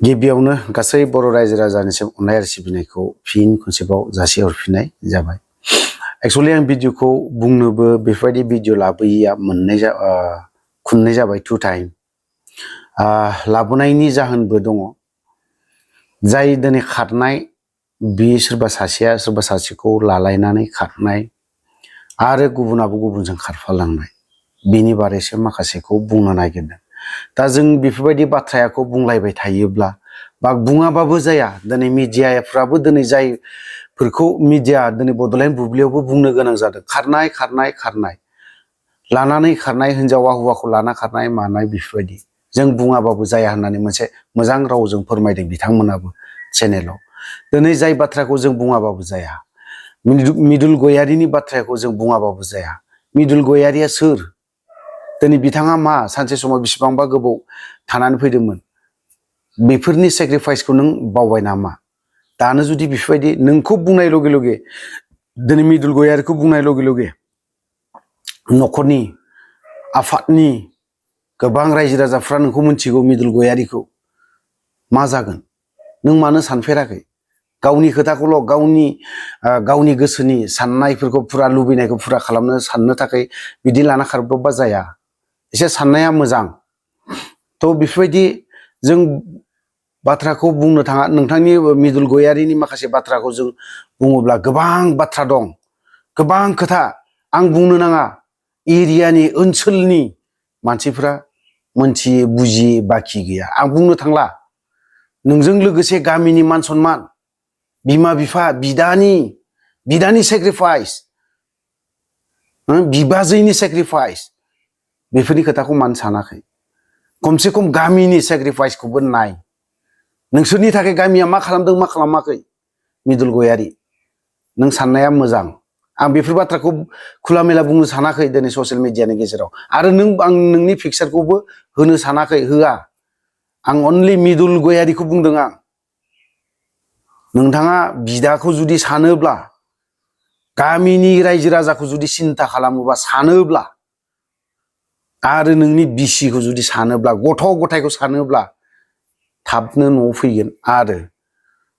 गिबियावनो गासै बर' रायजो राजानिसिम अननाय आरो सिबिनायखौ फिन खनसेबाव जासिहरफिननाय जाबाय। एक्चुअली आं भिडिअखौ बुंनोबो बेफोरबायदि भिडिअ लाबोयैया खननै जाबाय, 2 टाइम। लाबोनायनि जाहोनबो दङ। जाय दिनै खारनाय बे सोरबा सासेया सोरबा सासेखौ लालायनानै खारनाय आरो गुबुनाबो गुबुनजों खारफालांनाय, बेनि बारैसो माखासेखौ बुंनो नागिरदों। दा जों बेफोरबायदि बाथ्राखौ बुंलायबाय थायोब्ला बा बुङाबाबो जाया। दिनै मिडियाफ्राबो दिनै जायफोरखौ मिडिया दिनै बड'लेण्ड बुब्लियावबो बुंनो गोनां जादों, खारनाय खारनाय खारनाय लानानै खारनाय, हिन्जावा हौवाखौ लाना खारनाय मानाय, बेफोरबायदि जों बुङाबाबो जाया होननानै मोनसे मोजां रावजों फोरमायदों बिथांमोनाबो चेनेलाव। दिनै जाय बाथ्राखौ जों बुङाबाबो जाया, मृदुल गयारिनि बाथ्राखौ जों बुङाबाबो जाया। मृदुल गयारिया सोर? दिनै बिथाङा मा सानसे समाव बेसेबांबा गोबाव थानानै फैदोंमोन? बेफोरनि सेक्रिफाइसखौ नों बावबाय नामा? दानो जुदि बेफोरबायदि नोंखौ बुंनाय लगे लगे, दिनै मृदुल गयारिखौ बुंनाय लगे लगे न'खरनि आफादनि गोबां रायजो राजाफ्रा नोंखौ मिथिगौ मृदुल गयारिखौ, मा जागोन? नों मानो सानफेराखै? गावनि खोथाखौल', गावनि गोसोनि साननायफोरखौ फुरा, लुबैनायखौ फुरा खालामनो साननो थाखाय बिदि लाना खारब्रबबा जाया। एसे साननाया मोजां। थ' बेफोरबायदि जों बाथ्राखौ बुंनो थाङा। नोंथांनि मृदुल गयारिनि माखासे बाथ्राखौ जों बुङोब्ला गोबां बाथ्रा दं, गोबां खोथा आं बुंनो नाङा। एरियानि, ओनसोलनि मानसिफ्रा मोनथियै बुजियै बाखि गैया। आं बुंनो थांला। नोंजों लोगोसे गामिनि मान सनमान, बिमा बिफा, बिदानि सेक्रिफाइस, बिबाजैनि सेक्रिफाइस, बेफोरनि खोथाखौ मानो सानाखै? खमसे खम गामिनि सेक्रिफाइसखौबो नाय। नोंसोरनि थाखाय गामिया मा खालामदों मा खालामाखै? मृदुल गयारि, नों साननाया मोजां। आं बेफोर बाथ्राखौ खुलामेला बुंनो सानाखै दिनै ससियेल मिडियानि गेजेराव। आरो आं नोंनि पिक्सारखौबो होनो सानाखै, होआ। आं अनलि मृदुल गयारिखौ बुंदों। आं नोंथाङा बिदाखौ जुदि सानोब्ला, गामिनि रायजो राजाखौ जुदि सिन्था खालामोबा, सानोब्ला, आरो नोंनि बिसिखौ जुदि सानोब्ला, गथ' गथायखौ सानोब्ला, थाबनो न'आव फैगोन आरो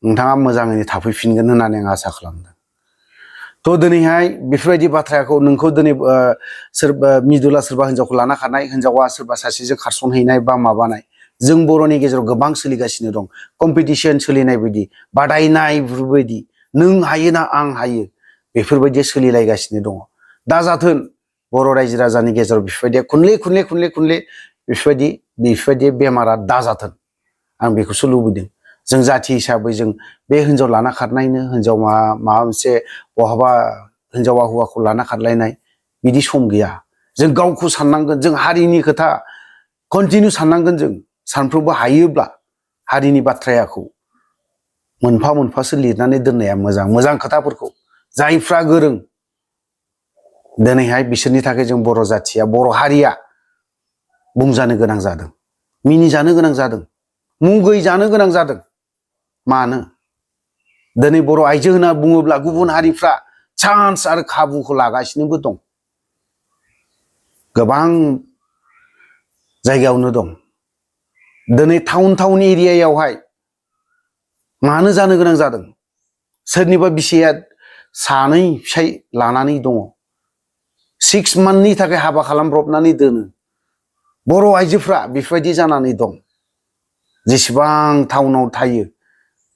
नोंथाङा मोजाङैनो थाफैफिनगोन होननानै आं आसा खालामदों। थ' दिनैहाय बेफोरबायदि बाथ्राखौ नोंखौ दिनै सोरबा मृदुला सोरबा हिन्जावखौ लाना खारनाय, हिन्जावा सोरबा सासेजों खारसनहैनाय बा माबानाय, जों बर'नि गेजेराव गोबां सोलिगासिनो दं। कम्पिटिसन सोलिनाय बायदि, बादायनाय बेफोरबायदि, नों हायोना आं हायो, बेफोरबायदि सोलिलायगासिनो दङ। दा जाथों बर' रायजो राजानि गेजेराव बेफोरबायदि खनले बेफोरबायदि बेमारा दाजाथों। आं बेखौसो लुबैदों। जों जाथि हिसाबै जों बे हिन्जाव लाना खारनायनो, हिन्जाव माबा मोनसे बहाबा हिन्जावा हौवाखौ लाना खारलायनाय, बिदि सम गैया। जों गावखौ साननांगोन। जों हारिनि खोथा कन्टिनिउ साननांगोन। जों सानफ्रोमबो हायोब्ला हारिनि बाथ्राखौ मोनफा मोनफासो लिरनानै दोननाया मोजां। मोजां खोथाफोरखौ जायफ्रा गोरों, दिनैहाय बिसोरनि थाखाय जों बर' जाथिया, बर' हारिया बुंजानो गोनां जादों, मिनिजानो गोनां जादों, मुगै जानो गोनां जादों। मानो? दिनै बर' आइजो होनना बुङोब्ला गुबुन हारिफ्रा चान्स आरो खाबुखौ लागासिनोबो दं। गोबां जायगायावनो दं। दिनै टाउन एरियायावहाय मानो जानो गोनां जादों? सोरनिबा बिसिया सानै फिसाय लानानै दङ, 6 मान्थनि थाखाय हाबा खालामब्रबनानै दोनो। बर' आइजोफ्रा बेफोरबायदि जानानै दं। जेसेबां टाउनाव थायो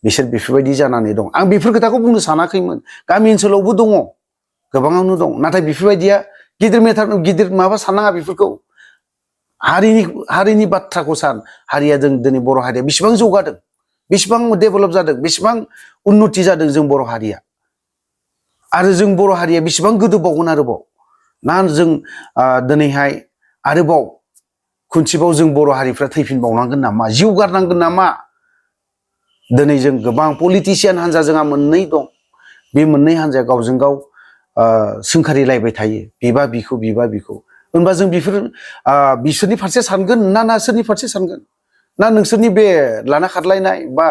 बिसोर बेफोरबायदि जानानै दं। आं बेफोर खोथाखौ बुंनो सानाखैमोन। गामि ओनसोलावबो दङ, गोबाङावनो दं। नाथाय बेफोरबायदिया गिदिर माबा साननाङा बेफोरखौ। हारिनि बाथ्राखौ सान। हारिया जों दिनै बर' हारिया बेसेबां जौगादों, बेसेबां डेभेलप जादों, बेसेबां उन्नति जादों जों बर' हारिया। आरो जों बर' हारिया बेसेबां गोदोबावगोन आरोबाव। ना जों दिनैहाय आरोबाव खनसेबाव जों बर' हारिफ्रा थैफिनबावनांगोन नामा? जिउ गारनांगोन नामा? दिनै जों गोबां पलिटिसियान हान्जा जोंहा 2 दं। बे 2 हान्जाया गावजों गाव सोंखारिलायबाय थायो, बिबा बिखौ बिबा बिखौ। होनबा जों बिसोरनि फारसे सानगोन ना सोरनि फारसे सानगोन? ना नोंसोरनि बे लाना खारलायनाय बा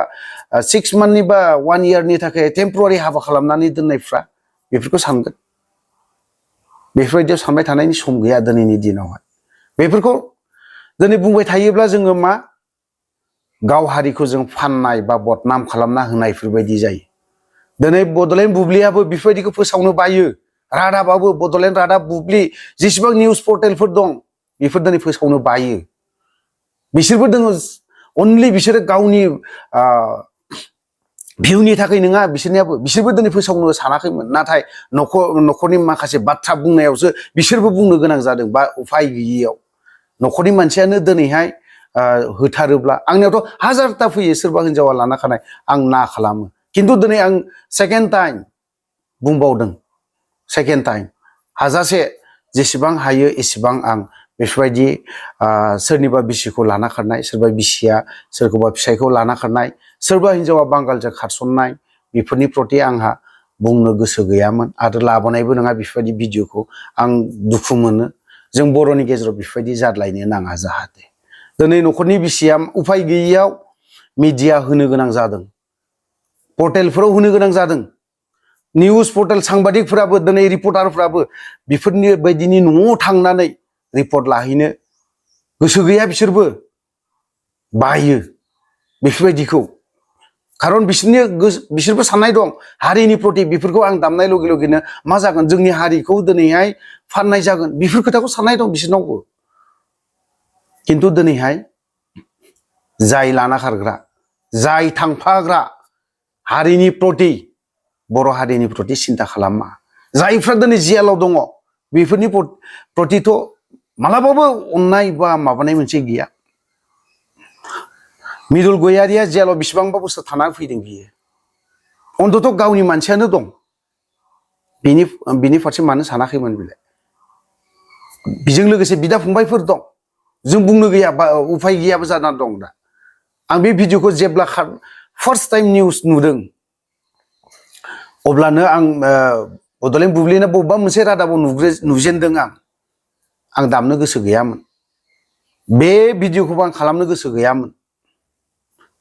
6 मान्थनि बा 1 इयारनि थाखाय टेम्परारि हाबा खालामनानै दोननायफ्रा बेफोरखौ सानगोन? बेफोरबायदियाव सानबाय थानायनि सम गैया दिनैनि दिनावहाय बेफोरखौ दिनै बुंबाय थायोब्ला जोङो मा गाव हारिखौ जों फाननाय बा बदनाम खालामना होनायफोरबायदि जायो दिनै बड'लेण्ड बुब्लियाबो बेफोरबायदिखौ फोसावनो बायो रादाबाबो बड'लेण्ड रादाब बुब्लि जेसेबां निउस पर्टेलफोर दं बेफोर दिनै फोसावनो बायो बिसोरबो दङ अनलि बिसोरो गावनि भिउनि थाखाय नङा बिसोरबो दिनै फोसावनो सानाखैमोन नाथाय न'खरनि माखासे बाथ्रा बुंनायावसो बिसोरबो बुंनो गोनां जादों बा उफाय गैयियाव न'खरनि मानसियानो दिनैहाय होथारोब्ला आंनियावथ' हाजारता फैयो सोरबा हिनजावा लाना खानाय आं ना खालामो खिन्थु दिनै आं सेकेन्ड टाइम बुंबावदों सेकेन्ड टाइम हाजासे जेसेबां हायो एसेबां आं बेफोरबायदि सोरनिबा बिसिखौ लाना खारनाय सोरबा बिसिया सोरखौबा फिसायखौ लाना खारनाय सोरबा हिनजावा बांगालजों खारसननाय बेफोरनि प्रति आंहा बुंनो गोसो गैयामोन आरो लाबोनायबो नङा बेफोरबायदि भिडिअखौ आं दुखु मोनो जों बर'नि गेजेराव बेफोरबायदि जाद्लायनो नाङा जाहाथे दिनै न'खरनि बिसिया उफाय गैयियाव मिडिया होनो गोनां जादों पर्टेलफोराव होनो गोनां जादों निउस पर्टेल सांबादिकफोराबो दिनै रिपर्टारफोराबो बेफोरनि बायदिनि न'आव थांनानै रिपर्ट लाहैनो गोसो गैया बायो बेफोरबायदिखौ खारन बिसोरबो साननाय दं हारिनि प्रति बेफोरखौ आं दामनाय लगे लगेनो मा जागोन जोंनि हारिखौ दिनैहाय फाननाय जागोन बेफोर खोथाखौ साननाय दं बिसोरनावबो खिन्थु दिनैहाय जाय लाना खारग्रा जाय थांफाग्रा हारिनि प्रति बर' हारिनि प्रति सिन्ता खालामा जायफ्रा दिनै जेलाव दङ बेफोरनि प्रतिथ' मालाबाबो अननाय बा माबानाय मोनसे गैया मिदुल गयारिया जेलाव बेसेबांबा बोसोर थानानै फैदों बियो अन्तत गावनि मानसियानो दं बिनि फारसे मानो सानाखैमोन बिलाय बिजों लोगोसे बिदा फंबायफोर दं जों बुंनो गैया बा उफाय गैयाबो जानानै दं दा आं बे भिडिअखौ जेब्ला फार्स्ट टाइम निउस नुदों अब्लानो आं बड'लेण्ड बुब्लिना बबेबा मोनसे रादाबाव नुजेनदों आं दामनो गोसो गैयामोन बे भिडिअखौबो आं खालामनो गोसो गैयामोन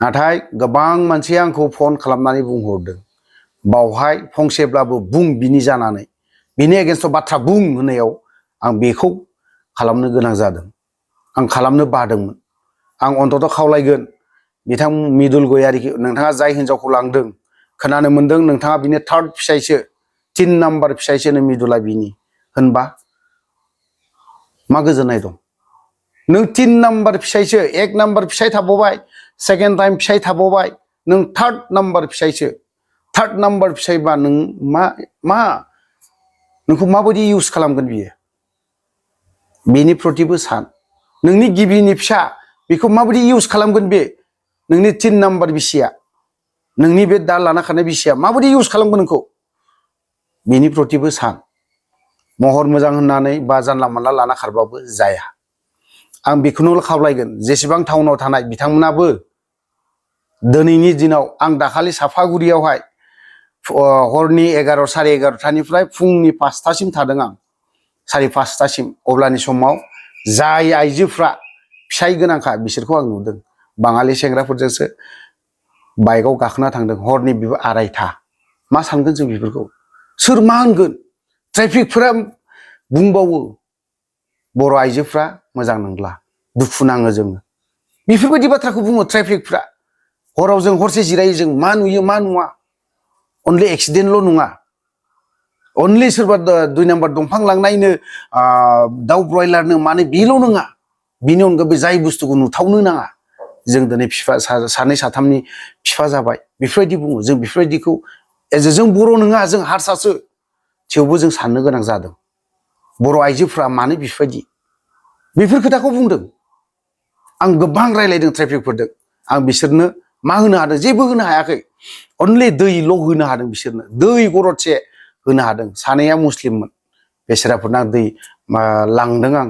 नाथाय गोबां मानसिया आंखौ फन खालामनानै बुंहरदों बावहाय फंसेब्लाबो बुं बिनि जानानै बिनि एगेन्स्टआव बाथ्रा बुं होननायाव आं बेखौ खालामनो गोनां जादों आं खालामनो बादोंमोन आं अन्तत खावलायगोन बिथां मिदुल गयारिखौ नोंथाङा जाय हिनजावखौ लांदों खोनानो मोनदों नोंथाङा बिनि थार्ड फिसायसो 3 नाम्बार फिसायसोनो मिदुला बिनि होनबा मा गोजोननाय दं नों 3 नाम्बार फिसायसो 1 नाम्बार फिसाय थाबावबाय सेकेन्ड टाइम फिसाय थाबावबाय नों थार्ड नाम्बार फिसायसो थार्ड नाम्बार फिसायबा नों मा नोंखौ माबायदि इउज खालामगोन बियो बेनि प्रतिबो सान नोंनि गिबिनि फिसा बेखौ माबायदि इउज खालामगोन बे नोंनि 3 नाम्बार बिसिया नोंनि बे दा लाना खानाय बिसिया माबायदि इउज खालामगोन नोंखौ बेनि प्रतिबो सान महर मोजां होननानै बा जानला मानला लाना खारबाबो जाया आं बेखौनो खावलायगोन जेसेबां टाउनाव थानाय बिथांमोनाबो दिनैनि दिनाव आं दाखालि साफागुरियावहाय हरनि 11 साराय 11टानिफ्राय फुंनि 5टासिम थादों आं 5:30 अब्लानि समाव जाय आइजोफ्रा फिसाय गोनांखा बिसोरखौ आं नुदों बाङालि सेंग्राफोरजोंसो बाइकआव गाखोना थांदों हरनि 2:30 मा सानगोन जों बेफोरखौ सोर मा होनगोन ट्राफिकफोरा बुंबावो बर' आइजोफ्रा मोजां नंला दुखु नाङो जोङो बेफोरबायदि बाथ्राखौ बुङो ट्राफिकफ्रा हराव जों हरसे जिरायो जों मा नुयो मा नुवा अनलि एक्सिडेन्टल' नङा अनलि सोरबा 2 नाम्बार दंफां लांनायनो दाउ ब्रयलारनो माने बेल' नङा बिनि अनगाबो जाय बुस्थुखौ नुथावनो नाङा जों दिनै बिफा सानै साथामनि बिफा जाबाय बेफोरबायदि बुङो जों बेफोरबायदिखौ जों बर' नङा जों हारसासो थेवबो जों साननो गोनां जादों बर' आइजोफ्रा मानो बेफोर खोथाखौ बुंदों आं गोबां रायलायदों ट्राफिकफोरजों आं बिसोरनो मा होनो हादों जेबो होनो हायाखै अनलि दैल' होनो हादों बिसोरनो दै गरदसे होनो हादों सानैया मुस्लिममोन बेसोराफोरना दै लांदों आं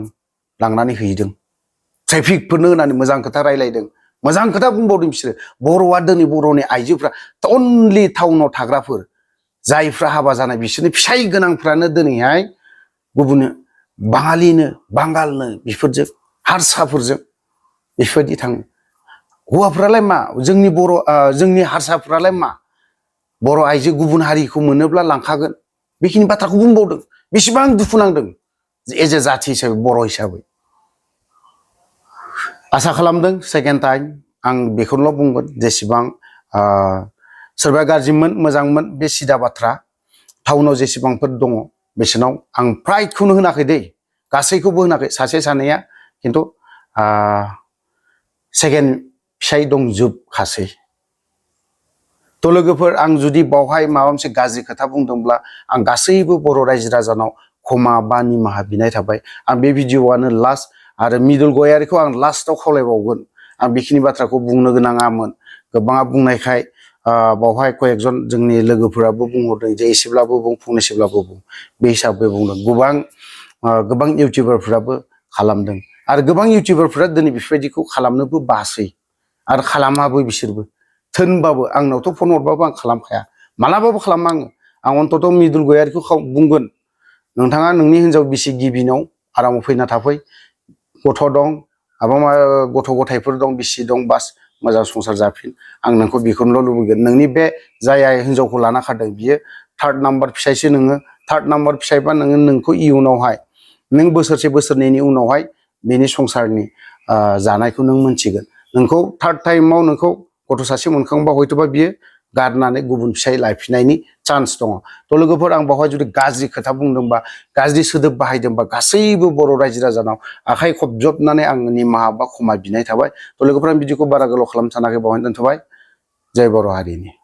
लांनानै हैदों ट्राफिकफोरनो होनानै मोजां खोथा रायलायदों मोजां खोथा बुंबावदों बिसोरो बर'आ दिनै बर'नि आइजोफ्रा अनलि टाउनाव थाग्राफोर जायफ्रा हाबा जानाय बिसोरनि फिसाय गोनांफ्रानो दिनैहाय गुबुन बाङालिनो बांगालनो बेफोरजों हारसाफोरजों बेफोरबायदि थाङो हौवाफ्रालाय मा जोंनि हारसाफ्रालाय मा बर' आइजो गुबुन हारिखौ मोनोब्ला लांखागोन बेखिनि बाथ्राखौ बुंबावदों बेसेबां दुखु नांदों एज ए जाथि हिसाबै बर' हिसाबै आसा खालामदों सेकेन्ड टाइम आं बेखौल' बुंगोन जेसेबां सोरबा गाज्रिमोन मोजांमोन बे सिदा बाथ्रा टाउनाव जेसेबांफोर दङ बिसोरनाव आं प्राइडखौनो होनाखै दै गासैखौबो होनाखै सासे सानैया खिन्थु सेकेन्ड फिसाय दंजोबखासै थ' लोगोफोर आं जुदि बावहाय माबा मोनसे गाज्रि खोथा बुंदोंब्ला आं गासैबो बर' रायजो राजानाव क्षमा बा निमाहा बिनाय थाबाय आं बे भिडिअ'आनो लास्ट आरो मिदुल गयारिखौ आं लास्टआव खावलायबावगोन आं बेखिनि बाथ्राखौ बुंनो गोनाङामोन गोबाङा बुंनायखाय बावहाय कयेकजन जोंनि लोगोफोराबो बुंहरदों जे एसेब्लाबो बुं फंनैसोब्लाबो बुं बे हिसाबै बुंदों गोबां इउटिउबारफोराबो खालामदों आरो गोबां इउटिउबारफोरा दिनै बेफोरबायदिखौ खालामनोबो बासै आरो खालामाबो बिसोरबो थोनबाबो आंनावथ' फन हरबाबो आं खालामखाया मालाबाबो खालामा आं अन्तत मिदुल गयारिखौ बुंगोन नोंथाङा नोंनि हिनजाव बिसि गिबिनाव आरामाव फैना थाफै गथ' दं माबा गथ' गथायफोर दं बिसि दं बास मोजां संसार जाफिन आं नोंखौ बेखौनोल' लुबैगोन नोंनि बे जाय हिनजावखौ लाना खारदों बियो थार्ड नाम्बार फिसायसो नोङो थार्ड नाम्बार फिसायबा नोंखौ इयुनावहाय नों बोसोरसे बोसोरनैनि उनावहाय बेनि संसारनि जानायखौ नों मोनथिगोन नोंखौ थार्ड टाइमाव नोंखौ गथ' सासे मोनखांबा हयथ'बा बियो गारनानै गुबुन फिसाय लायफिननायनि चान्स दङ थ' लोगोफोर आं बावहाय जुदि गाज्रि खोथा बुंदोंबा गाज्रि सोदोब बाहायदोंबा गासैबो बर' रायजो राजानाव आखाइ खबजबनानै आं निमाहा बा क्षमा बिनाय थाबाय थ' लोगोफोर आं बिदिखौ बारा गोलाव खालामनो सानाखै बावहाय दोनथ'बाय जय बर' हारिनि